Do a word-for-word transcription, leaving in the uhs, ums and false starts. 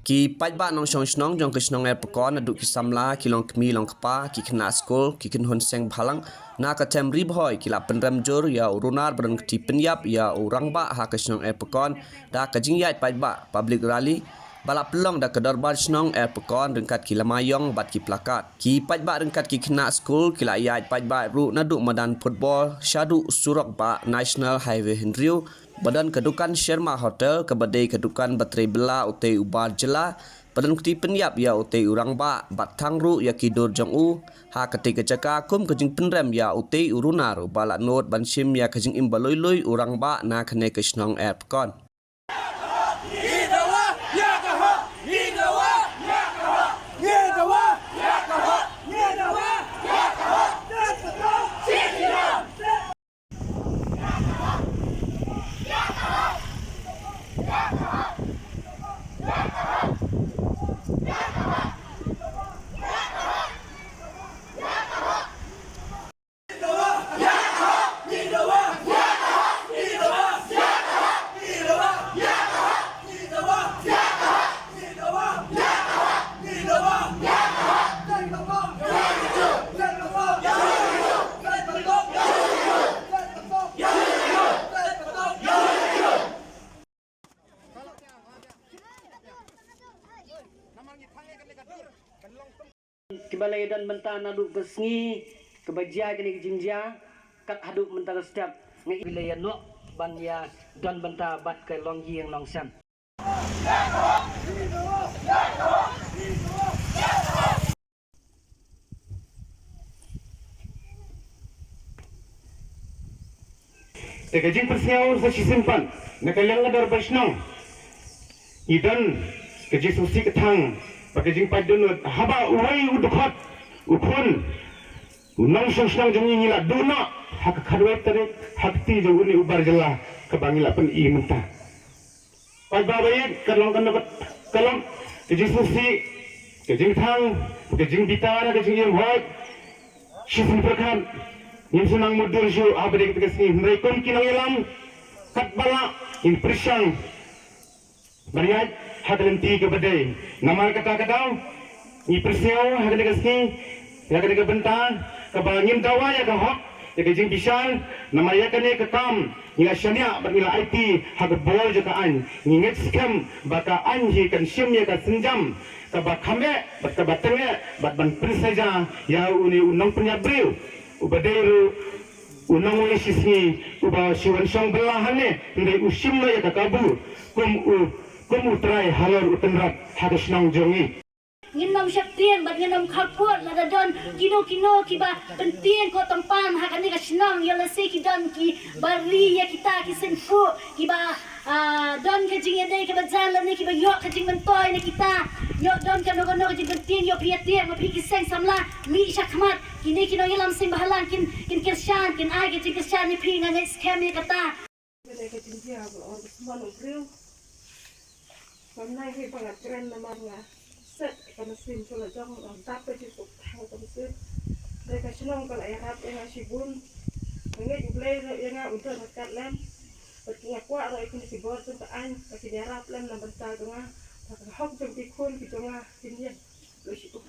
Ki paidbah nongshong shnong jong ka shnong Erpakon naduh ki samla, ki longkmie longkpa, ki khynnah skul, ki kynhun seng bhalang na ka Themri Bhoi ki la pynrem jur ïa u runar ba don kti pynïap ïa u rangbah ha ka shnong Erpakon da ka jingïaid paidbah, public rally, ba la pynlong da ka dorbar shnong Erpakon ryngkat ki lama ïong bad ki plakat. Ki paidbah ryngkat ki khynnah skul ki la ïaid paidbah ruh naduh madan football shaduh surok bah National Highway hynriew ba don ka dukan Sherma Hotel kaba dei ka dukan ba trei bylla utei u bar jylla ba don kti pynïap ïa utei u rangbah bad thang ruh ïa ki dur jong u ha katei ka jaka kum ka jingpynrem ïa utei u runar uba la nud ban shim ïa ka jingim ba lui lui u rangbah na kane ka shnong Erpakon. Kiba la ïa don bynta naduh ka sngi kaba jia kane ka jingjia kat haduh mynta ka step, nga i ba la ïa noh ban ïa don bynta bad ka longïing longsem. Te ka jingpyrsngew sa shisien pat na ka liang ka dorbar shnong, ngi don ka jingsngewsih ka thang bad ka jingpait dohnud haba uwei u dkhot, u khun u nongshong shnong jong ngi, ngi la duh noh ha ka khatwei tarik ha kti jong une u bar jylla kaba ngi la pyni mynta. Paidbah ba ïeit, ka long kano ka long ka jingsngewsih, ka jingthang, ka jingbitar, ka jingim hoi. Shisien pyrkhat ngim sngewsih mudui shuh haba dei kata ka sngi, hynrei kum ki nongïalam katba lah ngin pyrshang ban ïaid ha ka lynti kaba dei. Namar kata ka daw ngi pyrshang ha kane ka sngi, ha kane ka bynta kaba ngin dawa ïa ka hok, ïa ka jingbishar. Namar ïa kane ka kam ngi la shaniah bad ngi la aiti ha ka bor jong ka aiñ. Ngi ngeit skhem ba ka aiñ hi kan shim ïa ka sienjam kaba kham eh bad kaba tyngeh bad ban pynsaja ïa une u nongpynïap briew uba dei ruh u nongwei shisngi uba shu wan shong bylla hangne, hynrei u shim noh ïa ka kabu kum u, kum u trai halor u tynrap ha ka shnong jong ngi. Ngin ym sheptieng bad ngin ym kyrpad lada don kino kino kiba pyntieng ko tympan ha kane ka shnong, ïoh lehse ki don kiba ri ïa kita ki seng phuh, kiba, ah, don ka jingïadei kaba jan lane kiba ïoh ka jingmyntoi na kita. Ïoh don kano kano ka jingpyntieng, ïoh phi ïa tieng ma phi ki seng samla, mih shakhmat. Kine ki nongïalam seng bhalang kin, kin kyrshan, kin ai ka jingkyrshan ïa phi, nga ngeit skhem ïa kata. Kane ka jingjia ba la ong ka sman u briew. Kam nang hi ba nga kren namar nga set ka mynsiem shu la jong, nga dap ka jingsuk thang ka mynsiem. Dei ka shnong ka la ïarap ïa nga shibun. Nga ngeit U Blei ruh ïa nga un don ryngkat lem. Bad nga kwah ruh ïa kine ki bor jong ka aiñ ba kin ïarap lem na bynta jong nga. Ba ka hok jong ki khun ki jong nga kin ïeng. Khublei shibun.